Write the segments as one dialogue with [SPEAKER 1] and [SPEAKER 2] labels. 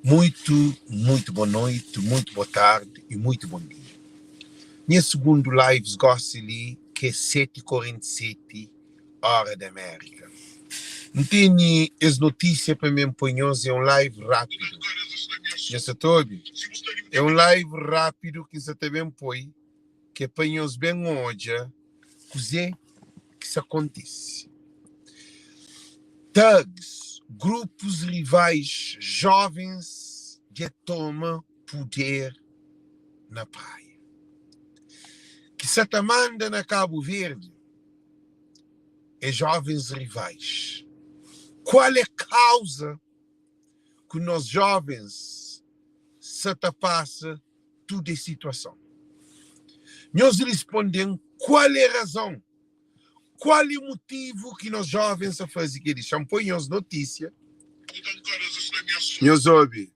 [SPEAKER 1] Muito, muito bo noite, muito bo tarde e muito bom dia. Nha segundo lives gosi li ke é 7:47 hora da América. N tene es notícia pa me poi nhos é um live rápido. Nhos sa ta obi? É um live rápido ki N sa ta ben poi ke pa nhos ben odja kuzê ki sa kontise. Thugs, grupos rivais, jovens dja toma puder na Praia. Ki sa ta manda na Cabo Verde é jovens rivais. Qual é kauza ku nos jovens sa ta pasa tudu es situason? Nhos risponde-m kual é razon? Kual é mutivu ki nos jovens sa faze keli? Xa-m poi nhos notisia. Nhos obi.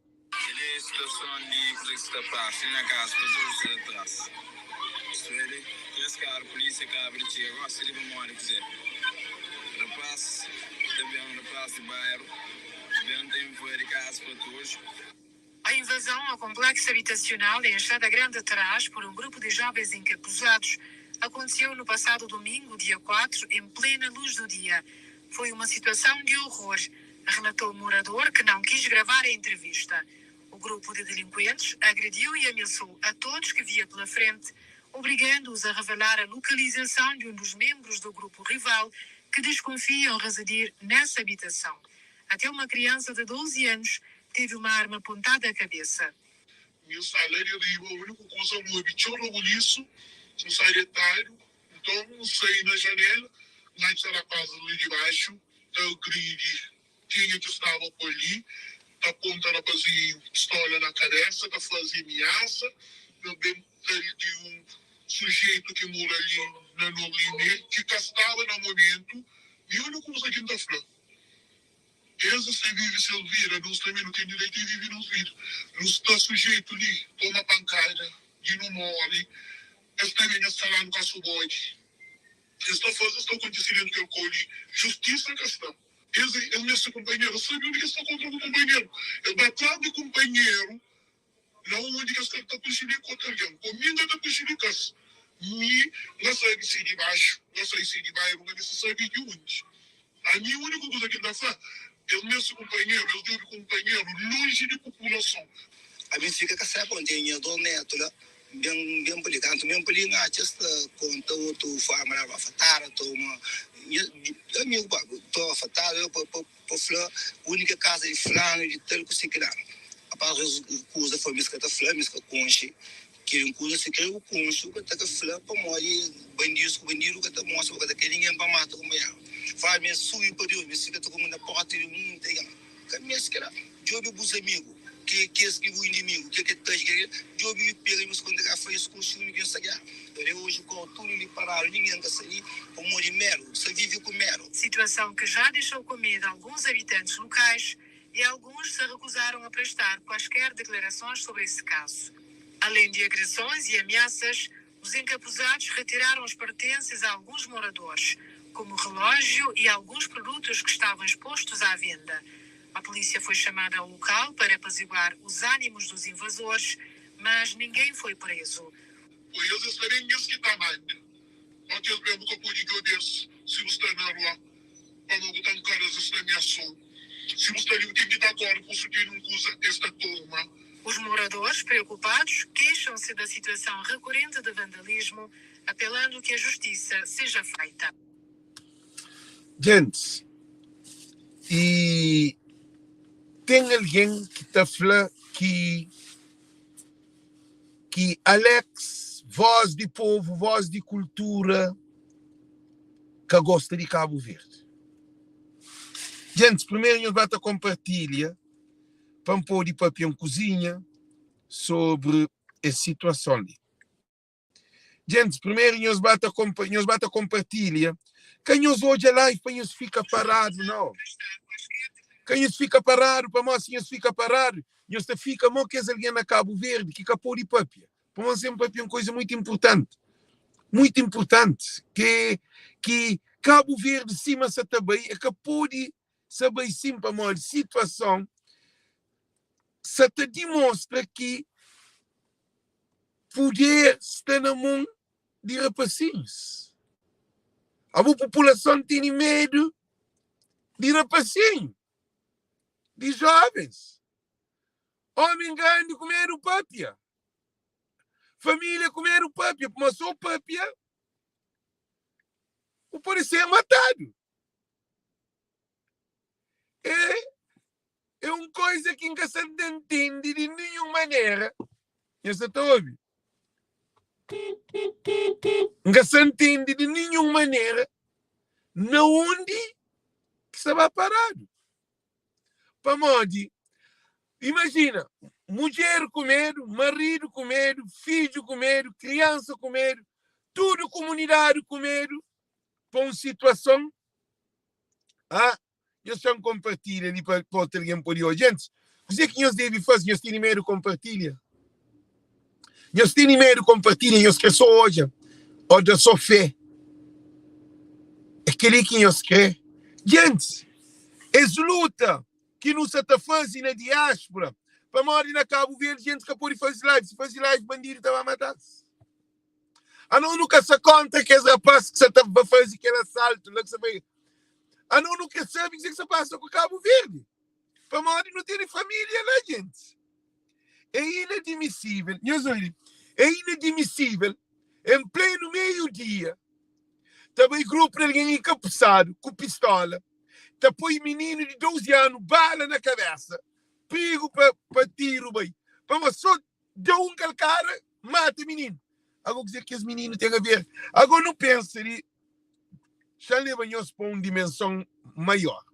[SPEAKER 2] A invasão ao complexo habitacional em Enxada Grande Terás por um grupo de jovens encapuzados aconteceu no passado domingo, dia 4, em plena luz do dia. Foi uma situação de horror, relatou o morador que não quis gravar a entrevista. O grupo de delinquentes agrediu e ameaçou a todos que via pela frente, obrigando-os a revelar a localização de um dos membros do grupo rival que desconfiam residir nessa habitação. Até uma criança de 12 anos teve uma arma apontada à cabeça.
[SPEAKER 3] Mi N sta la di riba, úniku kuza N obi txeu rabulisu, N sai detadu, nton N sai na janela, N atxa rapazis li di baxu ta agridi kenha ki staba pa li, ta ponta rapazinhu pistola na kabesa, ta faze amiasa, N ben tal di un sujeitu ki mora li na Norlimé ki ka staba na momentu, mi úniku kuza ki N ta fla. Es sta vive ses vida, nos tanbe nu ten direitu di vive nos vida. Nu sta sujeitu li toma pankada di nu more. Es ta ben, es ta la-nu kasu bodi. Es ta faze, es ta kontise dentu kel kau li. Justisa ka sta. Es, es meste kunpanheru. Es sabe undi ki es ta kontra ku kunpanheru. Es ba tras di kunpanheru. Na undi ki es ka ta prejudika otu algen, ku mi N ka ta prejudika-s. Mi N ka sabe si di baxu, N ka sabe si di bairu, N ka meste sabe di undi. Ami úniku kuza ki N ta fla, es meste kunpanheru, es djobe kunpanheru lonji di populason.
[SPEAKER 4] Ami N fika ka sabe onti nha dos netu la ben ben pa li. Kantu ben pa li N atxa es ta konta otu forma la afatadu, toma nha amigu pa toma afatadu pa pa. Pa fla unika kaza di fulanu di tal ku sikilanu. Rapaz es kuza fla mi es ka ta fla mi es ka konxe kel kuza si kre bu konxe bu ka ta ka fla pamodi bandidus ku bandidu ka ta mostra bu ka ta kre ningen pa mata kunpanheru fla mi es subi pa Deus mi es fika ta kume na porta di munta algen ka meste kila djobe bus amigu ke kes ki bu inimigu ke ke ta ke djobe yu pega nhos konta ka fla es konxe undi ki nhos ta gera Ri oji kau tudu li paradu ningen ka sa li pamodi medu sa vive ku medu.
[SPEAKER 2] Situação que já deixou com medo alguns habitantes locais e alguns se recusaram a prestar quaisquer declarações sobre esse caso. Além de agressões e ameaças, os encapuzados retiraram os pertences a alguns moradores, como relógio e alguns produtos que estavam expostos à venda. A polícia foi chamada ao local para apaziguar os ânimos dos invasores, mas ninguém foi preso.
[SPEAKER 3] Poi es es sta ben nhas ki ta manda. Ó kes ben bu ka pode djobe-s si bu sta na rua pamo bu ta nkara-s es ta amiasa-u. Si bu sta li bu ten ki ta kore po su tene un kuza es ta toma.
[SPEAKER 2] Os moradores, preocupados, queixam-se da situação recorrente de vandalismo, apelando que a justiça seja feita.
[SPEAKER 1] Gentis, i ten algen ki ta fla ki. Ki Alex voz di povo voz di kultura ka gosta di Cabo Verde. Gentis primeiro nhos ba ta compartilha pa n podi papia un kuzinha sobre es situason li. Gentis primeiro nhos ba ta nhos ba ta compartilha ka nhos odja live pa nhos fika parado nau. Ka nhos fika parado pamodi si nhos fika parado Nhos ta fika mo kes algen na Kabu Verdi ki ka pode papia. Pamodi sen papia un koiza muitu inpurtanti, muitu inpurtanti, ke ki Kabu Verdi sima sa ta bai, e ka pode sa bai sin pamodi situason. sa ta dimostra ki puder sta na mon di rapasinhus. Abo populason tene medu di rapasinhu, di jovens. Omi grandi ku medu papia, familia ku medu papia, pamodi so papia bu pode ser matadu. É é un koisa ki N ka sa ta ntende di ninhun manera. Nhos sa ta obi? N ka sa ntende di ninhun manera na undi ki sta ba paradu. Pamodi, imajina, mudjer ku medu, maridu ku medu, fidju ku medu, kriansa ku medu, tudu kumunidadi ku medu pa un situason. Ah, nhos txon konpartilha li pa pa otu algen pode odja. Gentis, kuzê ki nhos debe faze? Nhos tene medu konpartilha? Nhos tene medu konpartilha? Nhos krê sô odja ô da sô fé? É kel-li ki nhos krê? Gentis, es luta ki nu sa ta faze na diáspora, pamodi na Kabu Verdi gentis ka pode faze live, si faze live bandidu ta ba mata-s. Anos nu ka sta kontra kes rapaz ki sa ta ba faze kel asaltu la ki sa bai. Anos nu kre sabe kuzê ki sa pasa ku Kabu Verdi. Pamodi nu tene familia la, gentis. É inadmisível, nhos obi, é inadmisível en plenu meiu dia ta bai grupu di algen enkapusadu ku pistola ta poi mininu di 12 anu bala na kabesa, prigu pa pa tiru bai. Pamodi so da un kalkada, mata mininu. Ago kuzê ki kes mininu ten a ver? Ago nu pensa di xa leba nhos pa un dimenson maior.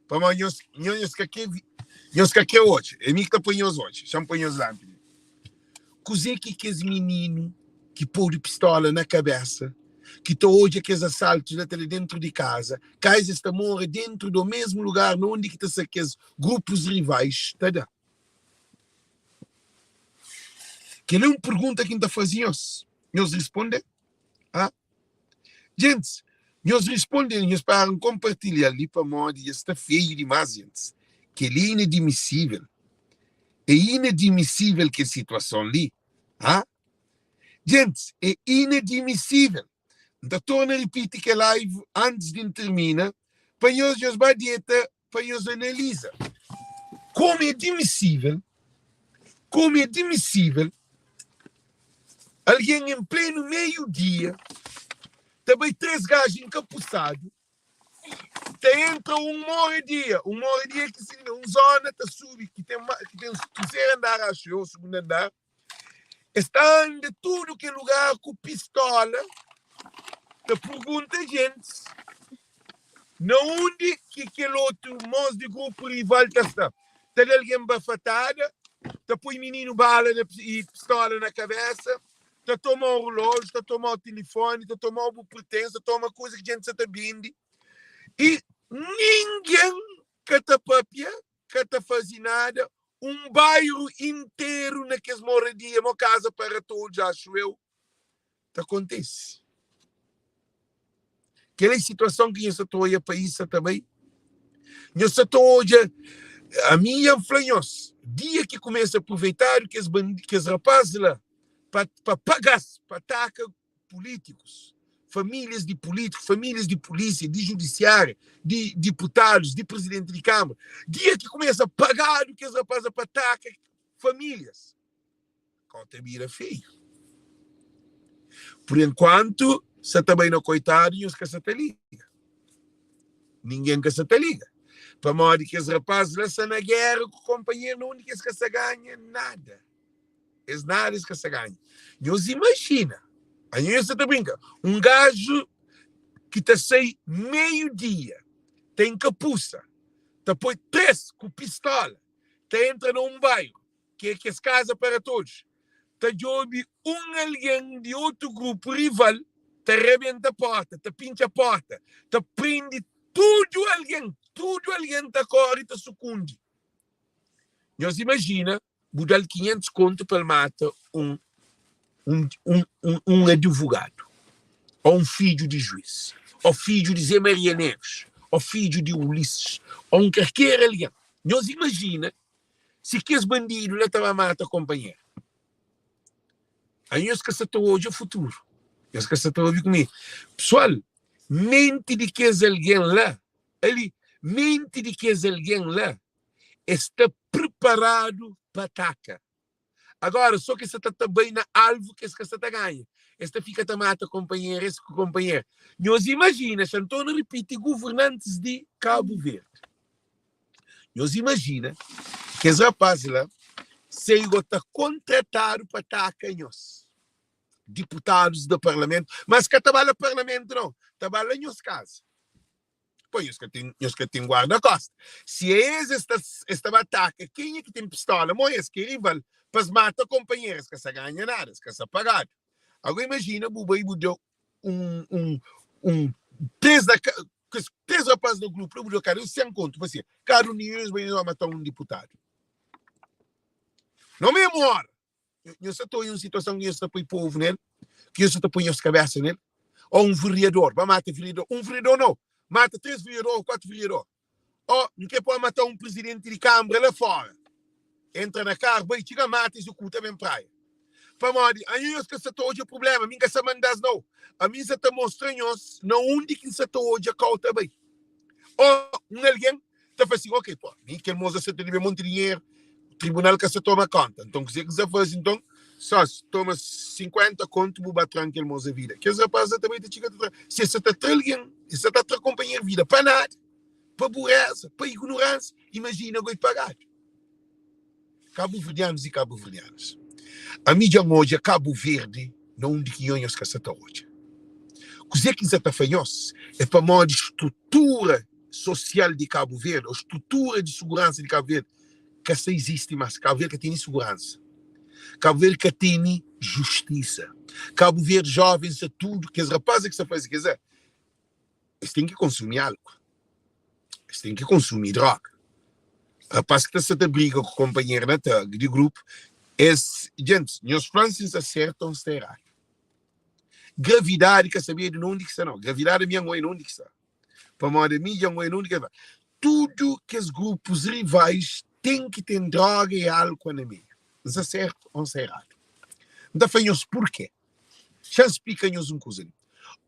[SPEAKER 1] Pamodi nhos, nhos ka kre, nhos ka kre odja. É mi ki ta poi nhos odja. Xa-m poi nhos lanti li. Kuzê ki kes mininu ki podu pistola na kabesa, ki ta odja kes asaltus la ta la dentru di kaza, kais es ta mora dentru do mesmu lugar na undi ki ta sta kes grupus rivais, ta da? Kel-li é un pergunta ki N ta faze nhos. Nhos responde? Ha? Gentis, nhos responde, nhos para N konpartilha-l li pamodi dja sta feiu dimás, gentis. Kel-li é inadmisível. É inadmisível kel situason li. Ha? Gentis, é inadmisível. N ta torna ripiti kel live antis di N tirmina pa nhos, nhos ba deta pa nhos analiza komu é dimisível, komu é dimisível algen en plenu meiu dia ta bai 3 gaju enkapusadu ta entra un moradia, un moradia ki si un zona ta subi ki ten ki ten terseru andar axu eu, segundu andar, es ta anda tudu kel lugar ku pistola ta pergunta gentis na undi ki kel otu mos di grupu rival ta sta. Ta da algen bafatada, ta poi mininu bala na i pistola na kabesa, ta toma-u ruloju, ta toma-u tilifoni, ta toma-u bu pertensa, ta toma kuza ki gentis sa ta bende i ningen ka ta papia. ka ta faze nada, um bairro inteiro na kes moradia, mo casa para todos, acho eu, ta kontese. Kel é situason ki nhos sa ta oia país sa ta bai. Nhos sa ta odja, ami nha fla nhos, dia ki kumesa aproveitadu kes bandi, kes rapaz la pa pa pagas, pa ataka pulítikus, famílias di pulítikus, famílias di pulísia, di judisiária, di diputadus, di prizidenti di kâmara. Dia ki kumesa pagadu kes rapaz pa ataka famílias, kau ta bira feiu. Pur enkuantu, sa ta bai na koitadu, nhos ka sa ta liga. Ningen ka sa ta liga. Pamodi kes rapaz la sa na géra ku konpanheru na undi ki es ka sa ganha nada. Es nada es ka sa ganha. Nhos imajina, anho nhos sa ta brinka, un gaju ki ta sai meiu dia, ta enkapusa, ta poi 3 ku pistola, ta entra na un bairu, ki é kes kaza para todos, ta djobe un algen di otu grupu rival, ta rebenta porta, ta pintxa porta, ta prende tudu algen, tudu algen ta kore ta sukundi. Nhos imajina bu da-l 500 kontu pa el mata un un un un un advogadu ô un fidju di juiz ô fidju di Zé Maria Neves ô fidju di Ulisses ô un kalker algen. Nhos imajina. Si kes bandidu la ta ba mata konpanheru, anhos ka sa ta odja futuru. Nhos ka sa ta obi ku mi. Pesoal, menti di kes algen la, ali, menti di kes algen la, es sta priparadu pa ataka. Agora, so ki es sa ta ta bai na alvu ki es ka sa ta ganha. Es ta fika ta mata konpanheru, es ku konpanheru. Nhos imajina, xa N torna ripiti, guvernantis di Kabu Verdi. Nhos imajina kes rapaz la se go ta kontratadu pa ataka nhos, diputadus da parlamentu, mas ka ta ba la parlamentu nau, ta ba la nhos kaza. Poi nhos ka ten, nhos ka ten guarda-kosta. Si é es, es ta, es ta ba ataka kenha ki ten pistola mo es ki é rival, pa es mata konpanheru, es ka sa ganha nada, es ka sa pagadu. Agora imajina bu bai bu da un, un, un, 3 na ka, kes 3 rapaz na grupu la bu da kada un 100 kontu pa ser, kada un di nhos bai nhos ba mata un diputadu. Na mesmu ora, Nhos sa ta oia un situason ki nhos ta poi povu nel, ki nhos sa ta poi nhos kabesa nel? Ô un vereador, ba mata vereador, un vereador nau, mata 3 vereador ô 4 vereador. Ô N kre pô mata un prizidenti di kanbra la fora, entra na karu, bai txiga mata, exekuta, ben praia. Pamodi anho nhos ka sa ta odja prublema, mi N ka sa manda-s nau, ami N sa ta mostra nhos na undi ki N sa ta odja kau ta bai. Ô un algen ta fla sin, ok, pô, mi kel moza sa ta debe monti dinheru, tribunal ka sa toma konta, nton kuzê ki N sa faze? Nton, sósiu, toma 50 kontu bu ba tra-m kel moza vida. Kes rapaz la ta bai ta txiga ta tra, si es sa ta tra algen, es sa ta tra konpanheru vida pa nada, pa bureza, pa ignoransia, imajina goi pagadu. Kabuverdianus i kabuverdianas, ami dja N odja Kabu Verdi na undi ki nho nhos ka sa ta odja. Kuzê ki N sa ta fla nhos é pamodi strutura sosial di Kabu Verdi ô strutura di suguransa di Kabu Verdi ka sa izisti más. Kabu Verdi ka tene suguransa. Kabu Verdi ka tene justisa. Kabu Verdi jovens sa tudu, kes rapaz ki sa faze kes la, es ten ki konsumi álkuol, es ten ki konsumi droga. Rapaz ki ta sta ta briga ku konpanheru na thug di grupu, es, gentis, nhos fla-m si N sta sertu ô N sta eradu. Gravidadi ka sabedu na undi ki sta nau. Gravidadi ami N oia na undi ki sta. Pamodi ami dja N oia na undi ki sta. Tudu kes grupus rivais ten ki ten droga i álkuol na meiu. N sta sertu ô N sta eradu? N ta fla nhos purkê. Xa-m splika nhos un kuza li.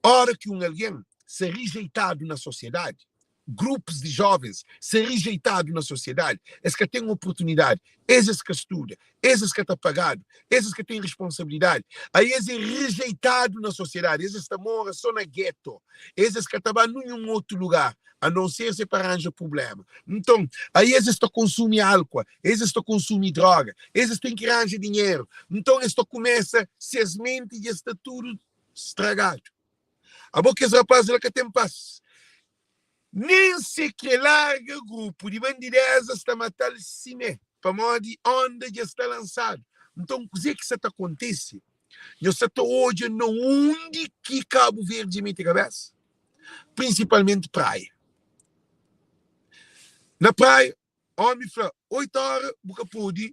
[SPEAKER 1] Óra ki un algen ser rijeitadu na sosiedadi, grupus di jóvens ser rijeitadu na sosiedadi, es ka ten oportunidadi, es es ka studa, es es ka ta pagadu, es es ka ten responsabilidadi, aí es é rijeitadu na sosiedadi, es es ta mora sô na geto, es es ka ta ba ninhun otu lugar, a non ser se pa ranja prubléma. Nton, aí es es ta konsumi álkua, es es ta konsumi droga, es es ten ki ranja dinheru. Nton, es ta kumesa, ses menti dja sta tudu stragadu. Abo kes rapaz la ka ten pas. Nen se kre larga grupu di bandideza sta matal simé, pamodi onda dja sta lansadu. Nton, kuzê ki sa ta kontise? Nhos sa ta odja na undi ki Kabu Verdi dja mete kabesa? Prinsipalmenti Praia. Na Praia, Omi fla, 8 ora bu ka pode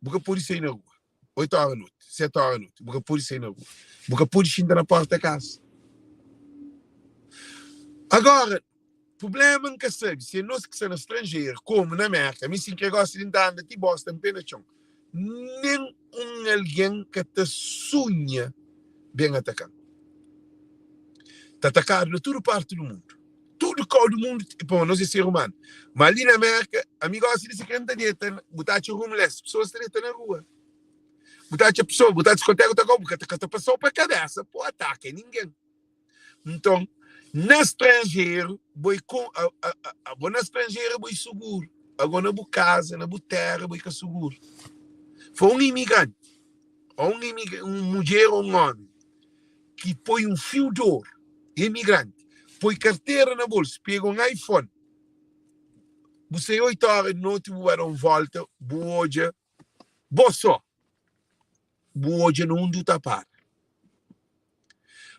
[SPEAKER 1] bu ka pode sai na rua. 8 ora noti, 7 ora noti, bu ka pode sai na rua. Bu ka pode xinta na porta kasa. Agora, problema N ka sabe si é nos ki sta na stranjeru, komu na Merka, mi si N kre gosta di N ta anda ti Boston pé na txon, nen un algen ka ta sunha ben ataka-m. Ta atakadu na tudu parti du mundu. Tudu kau du mundu, pamo nos é ser umanu. Ma li na Merka, ami gosi di si kre N ta deta, bu ta atxa homeless, pesoas ta deta na rua. Bu ta atxa pesoas, bu ta diskoteka, bu ta kau, bu ka ta pasau pa kabesa po ataka ningen. Nton, na stranjeru, bo é kon, a, a, a, abo na stranjeru bo é suguru. Ago na bu kaza, na bu tera, bo é ka suguru. Foi un imigranti, ou un imigra, un mudjer ou un omi ki poi un fiu di oru, imigranti, poi kartera na bolsu, pega un iPhone, bu sai 8 ora di noti bu ba da un volta, bu odja bo so, bu odja na undi bu ta para.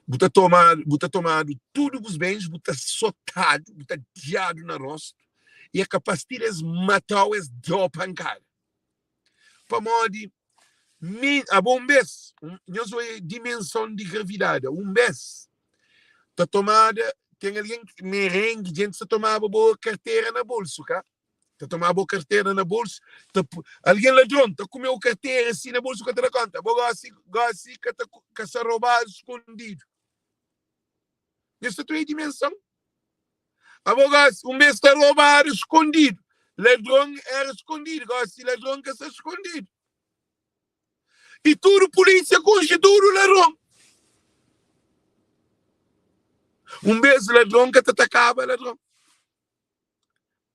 [SPEAKER 1] Bu ta tomadu, bu ta tomadu tudu bus bens, bu ta sotadu, bu ta diadu na rostu, i é kapas ti es matau, es dau pankada. Pamodi mi, abo un bes, nhos oia dimenson di gravidadi, un bes ta tomada, ten algen merengue, djenti sa tomaba bo kartera na bolsu, ka? Ta tomaba bo kartera na bolsu, ta algen ladron ta kume-u kartera si na bolsu ka ta da konta. Bo gosi, gosi ka ta ka sa robadu skondidu. Nhos ta trae dimenson. Abo gosi, un bes ta robadu skondidu. Ladron era skondidu, gosi ladron ka sa skondidu. I tudu pulísia konxe tudu ladron. Un bes ladron ka ta takaba ladron.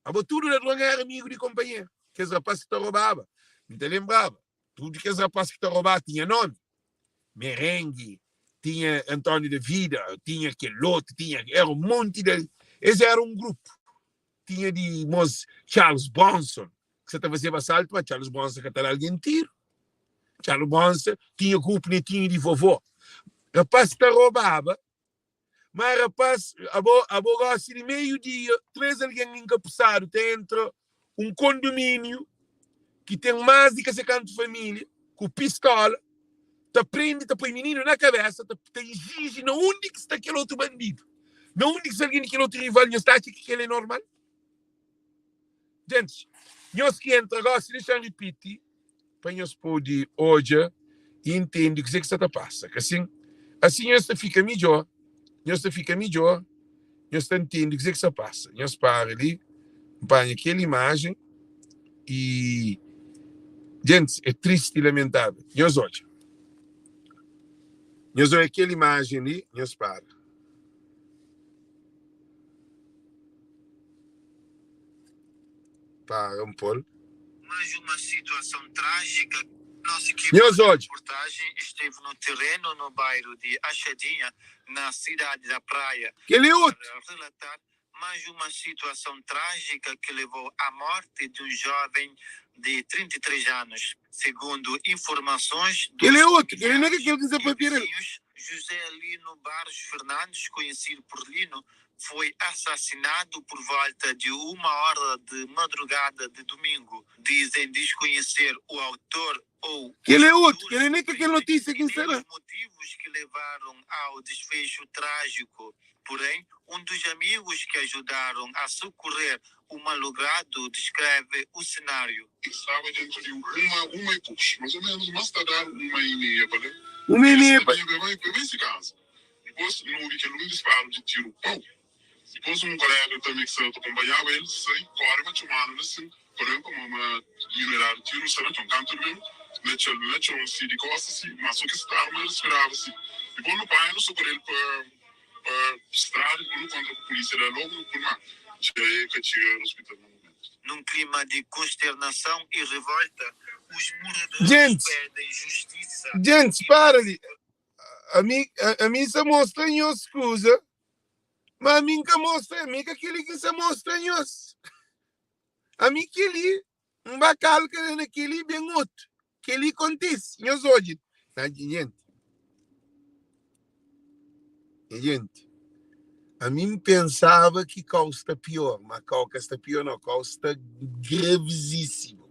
[SPEAKER 1] Abo tudu ladron éra amigu di konpanheru. Kes rapás ki ta robaba, N ta lenbraba, tudu kes rapás ki ta robaba tinha nómi, Merengi, tinha Antóniu da Vida, tinha kel otu, tinha, éra un monti di, es éra un grupu. Tinha di mos Charles Bronson, ki sa ta fazeba asaltu, ma Charles Bronson ka ta da algen tiru. Charles Bronson tinha grupu Netinhu di Vovó. Rapás ki ta robaba, Ma rapaz, abo, abo gosi di meiu dia, 3 algen inkapusadu ta entra un kondominiu ki ten más di ka se kantu família, ku pistola, ta prende, ta poi mininu na kabesa, ta, ta iziji na undi ki sta kel otu bandidu, na undi ki sta algen di kel otu rival. Nhos ta atxa ki kel é normal? Gentis, nhos ki entra gosi, dexa-m ripiti pa nhos pode odja i intende kuzê ki sta ta pasa. Ka sin? Asi nhos ta fika midjór, nhos ta fika midjór, nhos ta intende kuzê ki sta pasa. Nhos para li, N panha kel imajen i gentis, é tristi i lamentável. Nhos odja. Nhos odja kel imajen li, nhos para. Para un pol.
[SPEAKER 2] Mais uma situação trágica. Nossa equipe
[SPEAKER 1] Nhos
[SPEAKER 2] de
[SPEAKER 1] odja.
[SPEAKER 2] reportagem esteve no terreno no bairro de Achadinha, na cidade da Praia,
[SPEAKER 1] Kel é otu.
[SPEAKER 2] para relatar mais uma situação trágica que levou à morte de um jovem de 33 anos. Segundo informações
[SPEAKER 1] Kel
[SPEAKER 2] dos
[SPEAKER 1] é otu. Kel é na
[SPEAKER 2] familiares
[SPEAKER 1] kel ki N sta
[SPEAKER 2] e
[SPEAKER 1] papia del.
[SPEAKER 2] vizinhos, José Lino Barros Fernandes, conhecido por Lino, foi assassinado por volta de uma hora de madrugada de domingo. Dizem desconhecer o autor ou
[SPEAKER 1] Kel
[SPEAKER 2] os
[SPEAKER 1] é otu.
[SPEAKER 2] autores
[SPEAKER 1] Kel é
[SPEAKER 2] do
[SPEAKER 1] na kel
[SPEAKER 2] crime
[SPEAKER 1] notísia ki
[SPEAKER 2] e
[SPEAKER 1] N
[SPEAKER 2] nem
[SPEAKER 1] sta da.
[SPEAKER 2] os motivos que levaram ao desfecho trágico. Porém, um dos amigos que ajudaram a socorrer o malogrado descreve o cenário.
[SPEAKER 3] Estava dentro de uma, uma e poucos, mais ou menos, mais tardar uma e meia para lá.
[SPEAKER 1] Uma e meia
[SPEAKER 3] Ele
[SPEAKER 1] pa.
[SPEAKER 3] sabia bem, bem, bem se casa. Dipôs, nu obi kel un disparu di tiru, pau! Dipôs, un koléga tanbê ki sta ta kunpanhaba el sai kóre pa txoma-nu la sin, pa ben pamodi ma mi nu dadu tiru, nu sta na txon. Kantu nu ben na txal na txon si di kósta si, má so ki sta arma el spiraba si. Dipôs nu panha, nu sokore-l pa pa strada, dipôs nu kontra ku pulísia la lógu nu pul, má dja el ka txiga ospital na mumentu.
[SPEAKER 2] Num clima de consternação e revolta, os moradores
[SPEAKER 1] Gentis,
[SPEAKER 2] pedem justiça
[SPEAKER 1] gentis,
[SPEAKER 2] e
[SPEAKER 1] para li. Ami, ami N sa mostra nhos kuza, ma ami N ka mostra, ami ka kel-li ki N sa mostra nhos. Ami kel-li, N ba kalka na kel-li, ben otu. Kel-li kontise, nhos odja. Na, jenti, jenti, ami N pensaba ki kau sta pior, ma kau ka sta pior nau, kau sta gravizísimu.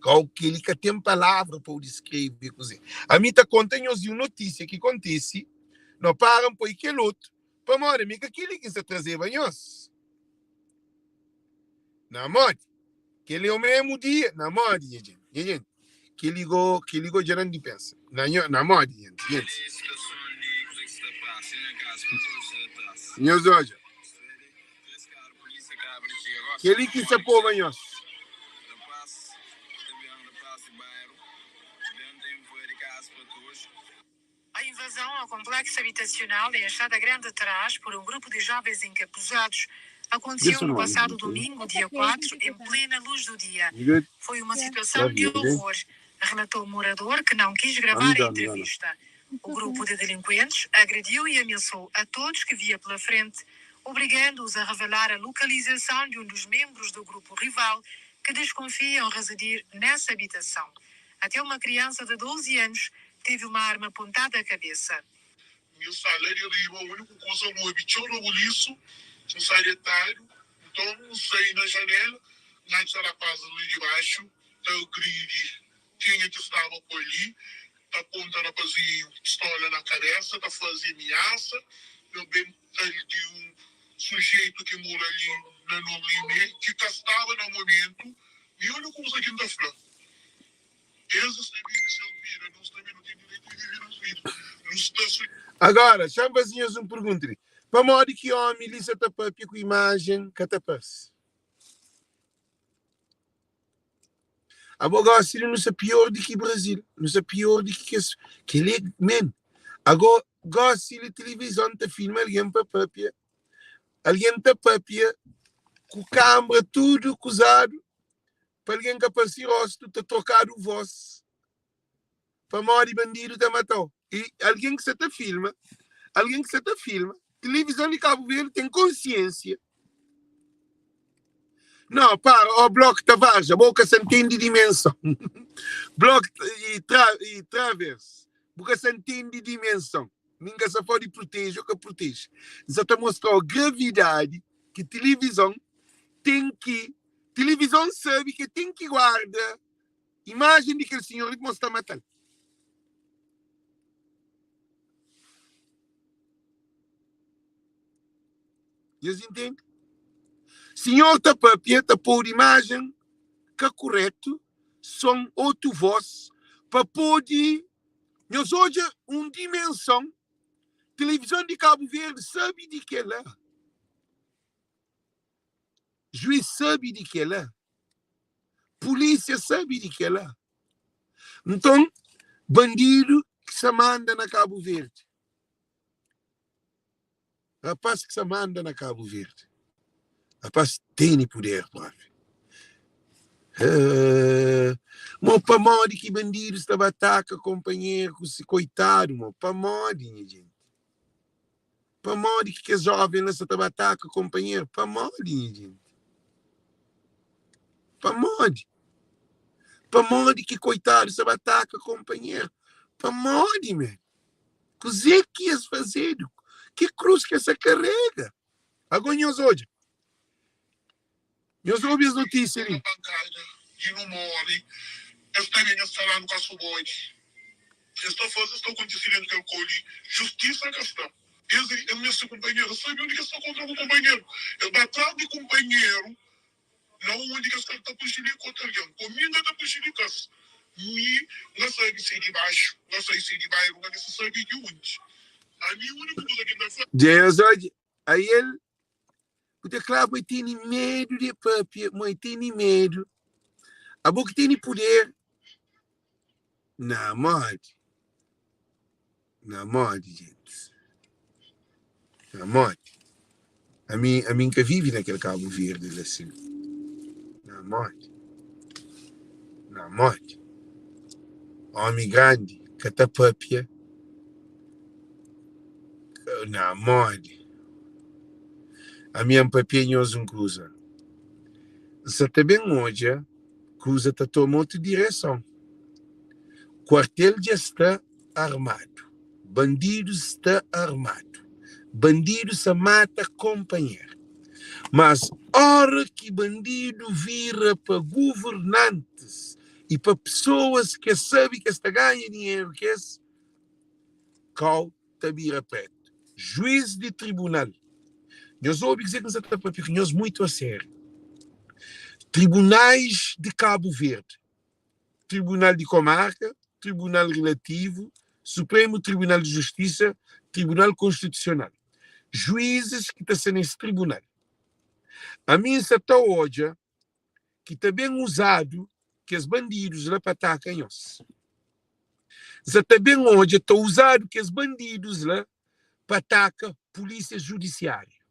[SPEAKER 1] Kau kel-li ka ten palavra pa u diskreve kuzê. Ami ta konta nhos di un notísia ki kontise, no para N poi kel otu, pamodi ami ka kel-li ki N sta trazeba nhos. Na modi? Kel-li é o mésmu dia, na modi, nha jenti, nha jenti, kel-li go, kel-li go dja da-m di pensa. Na nho, na modi, nha jenti, nhos odja. Kel-li ki sta poba nhos.
[SPEAKER 2] A invasão ao complexo habitacional em Achada Grande Traz por um grupo de jovens encapuzados aconteceu no passado domingo, dia 4, em plena luz do dia. Foi uma situação de horror, relatou o morador que não quis gravar a entrevista. O grupo de delinquentes agrediu e ameaçou a todos que via pela frente, obrigando-os a revelar a localização de um dos membros do grupo rival que desconfiam residir nessa habitação. Até uma criança de 12 anos teve uma arma apontada à cabeça.
[SPEAKER 3] Nhu sta la di riba, úniku kuza N obi txeu rabulisu, N sai detadu, nton N sai na janéla, N atxa rapazis li di baxu ta gridi kenha ki staba ku ali, ta ponta rapazinhu pistola na kabesa, ta faze amiasa, yo ben tal di un sujeitu ki mora li. Na nos limé ki ka staba na momentu, mi úniku kuza ki N ta fla, es sta vive ses vida, nos tanbê nu ten direitu di vive nos vida. Nu sta su.
[SPEAKER 1] Agora, xa-m faze nhos un pergunta li, Pamodi ki ómi li sa ta pâpia ku imajen ka ta parse? Abo gosi li nu sta pior di ki Brasil, nu sta pior di ki kes kel-li é men. Ago gosi li tilivizon ta filma algen pa pâpia, algen ta pâpia ku kanbra tudu kuzadu pa algen ka parse rostu, ta trokadu vos pamodi bandidu ta matau. I algen ki sa ta filma, algen ki sa ta filma, tilivizon di Kabu Verdi ten konsiensia. Não, para, ó Bloco Tavares, abo ka sa ntende dimensão. Bloco e, tra, e Travers, bu ka sa ntende dimensão. Mi nka sa pode proteje ou ka proteje. N sa ta mostrau gravidade ki tilivizon ten ki tilivizon sabe ke ten ki guarda imajen di kel sinhor li pamo sta matal. Nhos intende? Sinhor ta papia, ta pode imajen ka kuretu, son otu vos, pa pode nhos odja un dimenson. Televizon di Kabu Verdi sabe di kela. Juiz sabe di kela. Polísia sabe di kela. Nton, bandidu ki sa manda na Kabu Verdi. Rapaz ki sa manda na Cabo Verde. Rapaz tene puder propi. Uh, mo pamodi ki bandidos ta ba ataka kompanheru ku si koitadu mo pamodi nha gente. Pamodi ki kes jovem la sa ta ba ataka kompanheru pamodi nha gente. Pamodi? Pamodi ki koitadu sa ba ataka kompanheru? Pamodi man? Kuzê ki es fazedu? Ki krus ki es sa karega? Agó nhos odja. Nhos obi es notísia li.
[SPEAKER 3] Na pankada di nu móre, es ta ben, es ta da-nu kasu bodi. Es ta faze, es ta kontise déntu kel kau li. Justisa ka sta. Es es meste kunpanheru. Es sabe undi ki es ta kontra ku kunpanheru. Es ba tras di kunpanheru na undi ki es ka ta prejudika otu algen. Ku mi N ka ta prejudika-s. Mi N ka sabe si é di baxu, N ka sabe si é di bairu, N ka meste sabe di undi. Ami úniku kuza ki N ta fla.
[SPEAKER 1] Dja es odja ael, bu ta kla ma e tene medu di papia, ma e tene medu. Abo ki tene puder na modi, na modi jintis, na modi. Ami, ami N ka vive na kel Kabu Verdi la sin, na modi, na modi. Omi grandi ka ta papia na modi. Ami N papia nhos un kuza, N sa ta ben odja kuza ta toma otu direson. Kuartel dja sta armadu, bandidus sta armadu, bandidus sa mata konpanheru. Mas ora ki bandidu vira pa guvernantis i pa pesoas ki es sabe ki es ta ganha dinheru ku es, kau ta bira pretu. Juiz di tribunal, nhos obi kuzê ki N sa ta papia ku nhos muitu asériu. Tribunais di Kabu Verdi, Tribunal di Komarka, Tribunal Rilativu, Supremu Tribunal di Justisa, Tribunal Konstitusional. Juizes ki ta sta nes tribunal. Ami N sa ta odja ki ta ben uzadu kes bandidus la pa ataka nhos. N sa ta ben odja ta uzadu kes bandidus la pa ataka pulisia judisiáriu.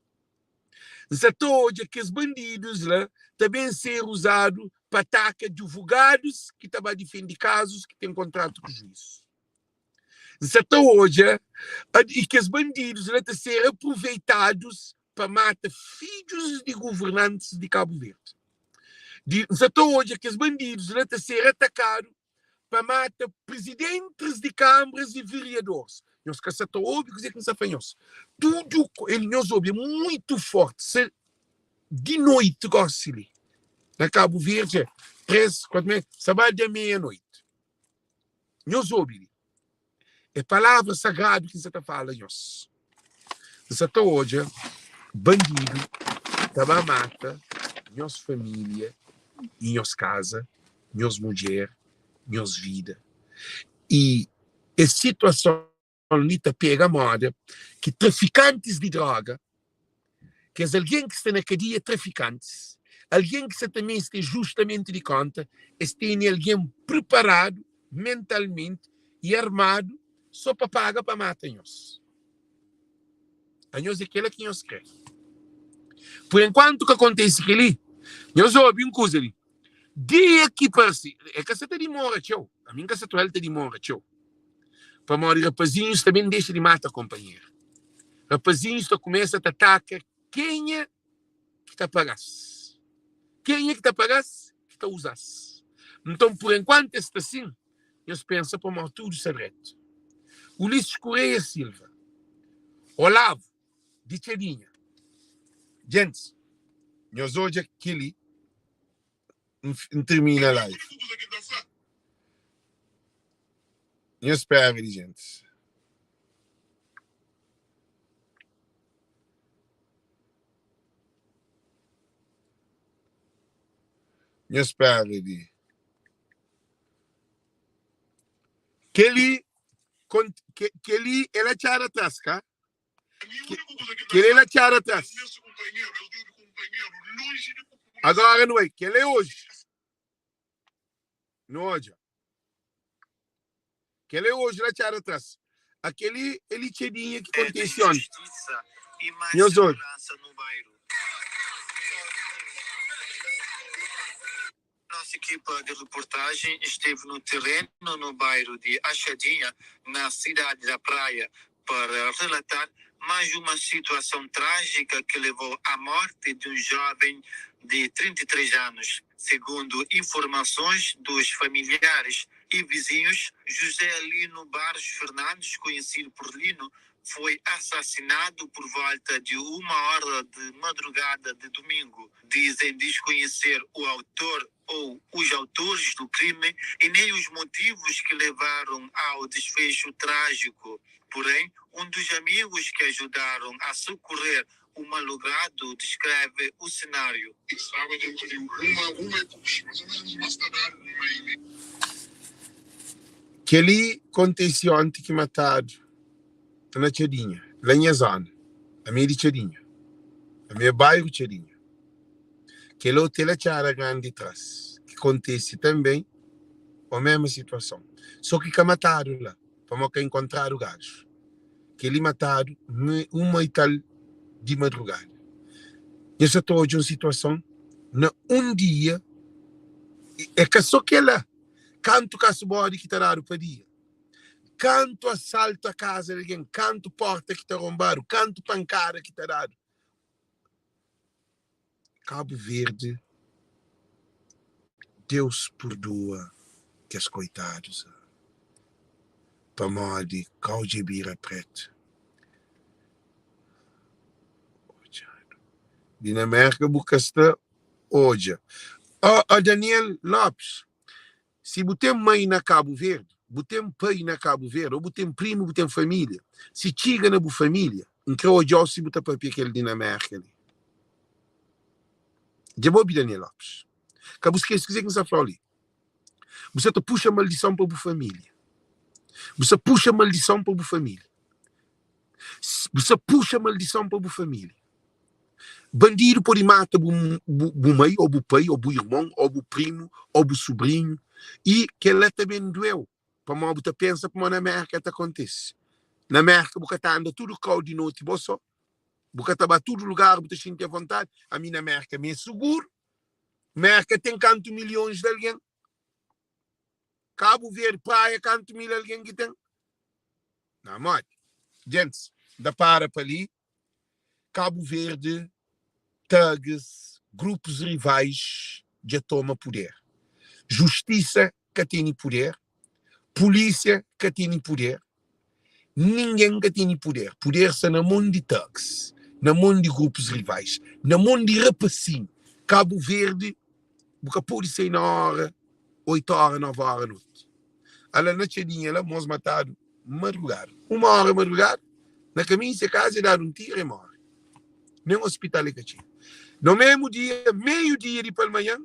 [SPEAKER 1] N sa ta odja kes bandidus la ta ben ser uzadu pa ataka advogadus ki ta ba difende kazus ki ten kontratu ku juiz. N sa ta odja i kes bandidus la ta ser aproveitadus pa mata fidjus di governantis di Kabu Verdi. Di, N sa ta odja kes bandidus la ta ser atakadu pa mata prizidentis di kanbras i vereadores. Nhos ka sa ta obi kuzê ki N sa fla nhos. Tudu el nhos obi é muitu forti. Se di noiti gosi li na Kabu Verdi é 3, 4, sa ba da meia noiti. Nhos obi li. É palavra sagradu ki N sa ta fala nhos. N sa ta odja bandidu ta. Ta ba mata nhos família i nhos kaza, nhos mudjer, nhos vida. I es situason li ta pega moda ki trafikantis di droga, kes algen ki sta na kadia trafikantis, algen ki sa ta meste justamentu di konta, es tene algen preparadu mentalmenti i armadu so pa paga pa mata nhos. Anhos é kela ki nhos kre. Por enkuantu ka kontese keli, nhos obi un kuza li. Dia ki parse, e ka sa ta dimora txeu, ami N ka sa ta oja-l ta dimora txeu, pamodi rapazinhus ta ben dexa di mata konpanheru. Rapazinhus ta kumesa ta ataka kenha ki ta paga-s. Kenha ki ta paga-s ki ta uza-s. Nton, por enkuantu es sta sin, nhos pensa pamodi tudu sta dretu. Ulisses Correia Silva, Olavo di Txadinha. Djentis, nhos odja kel-li, N tirmina live. Nhos spera di djentis. Nhos spera di. Kel-li, kel-li el atxadu atras, ka? Kel-li el atxadu atras. Agora nu bai, kel-li é oji. Nu odja. Kel-li é oji la atxadu atras. Akeli é li txedinha ki kontise onti. Nhos odja.
[SPEAKER 2] Nossa equipa de reportagem esteve no terreno no bairro de Achadinha, na cidade da Praia, para relatar mais uma situação trágica que levou à morte de um jovem de 33 anos. Segundo informações dos familiares e vizinhos, José Lino Barros Fernandes, conhecido por Lino, foi assassinado por volta de uma hora de madrugada de domingo. Dizem desconhecer o autor ou os autores do crime e nem os motivos que levaram ao desfecho trágico. Porém, um dos amigos que ajudaram a socorrer o malogrado descreve o cenário.
[SPEAKER 3] Estava dentro de uma, uma e puxa, mais ou menos mais tardar uma e meia.
[SPEAKER 1] Kel-li kontise onti ki matadu na Txadinha, la nha zona. Ami é di Txadinha. Ami é bairu Txadinha. Kel otu é la Txada Grandi di tras, ki kontise tanbe omesmu situason. So ki ka matadu la, pamodi ka inkontradu gaju. Kel-li matadu uma i tal di madrugada. Nhos sa ta odja un situason na un dia, é ka so kel-la, kantu kasu bodi ki ta dadu pa dia, kantu asaltu a kaza di algen, kantu porta ki ta ronbadu, kantu pankada ki ta dadu. Cabo Verde Deus purdua kes koitadus pamodi kau dja bira pretu. Di na Merka bu ka sta odja. Oh, oh Daniel Lopes, Si bu ten mai na Kabu Verdi, bu ten pai na Kabu Verdi, ô bu ten primu, bu ten família, si txiga na bu família, N kre odja-u si bu ta papia kel di na Mérka li. Dja bu obi Daniel Lopes? Ka bu skese kuzê ki N sta fla-u li. Bu sta ta puxa maldison pa bu família. Bu sta puxa maldison pa bu família. Bu sta puxa maldison pa bu família. Bandidu pode mata bu, bu, bu mai, ô bu pai, ô bu irmon, ô bu primu, ô bu subrinhu, i kel-la ta ben duê-u, pamodi bu ta pensa pamodi na Mérka ta kontise. Na Mérka bu ka ta anda tudu kau di noti bo sô, bu ka ta ba tudu lugar, bu ta xinti avontadi. Ami na Mérka mi é suguru. Mérka ten kantu milhons di algen? Kabu Verdi, Praia, kantu mil algen ki ten? Na modi? Gentis, N ta para pa li. Kabu Verde, thugs, grupos rivais dja toma puder. Justisa ka tene puder, polícia ka tene puder, ninguém ka tene puder. Puder sta na mon di thugs, na mon di grupos rivais, na mon di rapasinhu. Kabu Verde, bu ka pode sai na hora, 8 hora, 9 hora noti. Ala na txadinha la, mos matadu madrugada. Uma hora madrugada, na kaminhu se kaza, e dadu un tiru, e more. Nen ospital e ka txiga. No mesmu dia, meiu dia di palmanhan,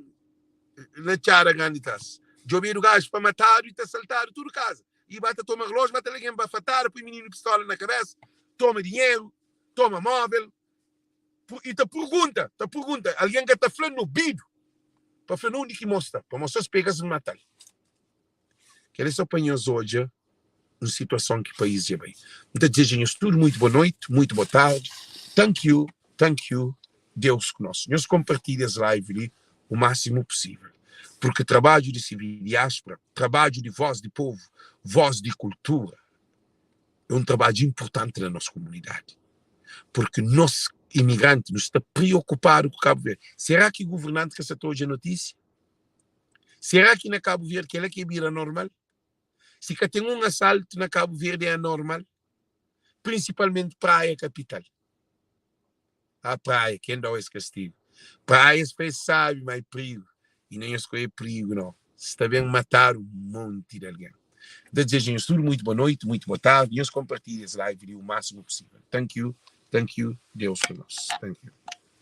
[SPEAKER 1] na Txada Grandi tras, djobedu gaju pa matadu i ta saltadu tudu kaza. I ba ta toma relójiu, ba ta algen bafatadu, pui mininu pistola na kabesa, toma dinheru, toma móvel. I ta purgunta, ta purgunta, algen ka ta fla no bidu pa fla na undi ki mos sta, pamodi so es pega-s matal. Kel-li é só pa nhos odja un situason ki país dja bai. N ta dizeja nhos tudu muitu bo noiti, muitu bo tardi. Thank you, thank you, Deus ku nos. Nhos konpartilha es live li u másimu pusível, purki trabadju di CV Diáspora, trabadju di Voz di Povu, Voz di Kultura, é un trabadju inpurtanti na nos komunidadi, purki nos imigranti nu sta priokupadu ku Kabu Verdi. Será ki guvernanti ka sa ta odja notísia? Será ki na Kabu Verdi kela ke bira normal? Si ka ten un asaltu na Kabu Verdi é anormal? Prinsipalmenti Praia kapital. Ah Praia, ken dau es kastigu? Praia es pa es sabi ma é prigu i na nhos ka é prigu no. Sta ben matadu un monti di algen. N ta dizeja nhos tudu muitu boa noiti, muitu boa tardi. Nhos konpartilha es live li u masimu pusivel. Thank you, thank you, Deus ku nos. Thank you.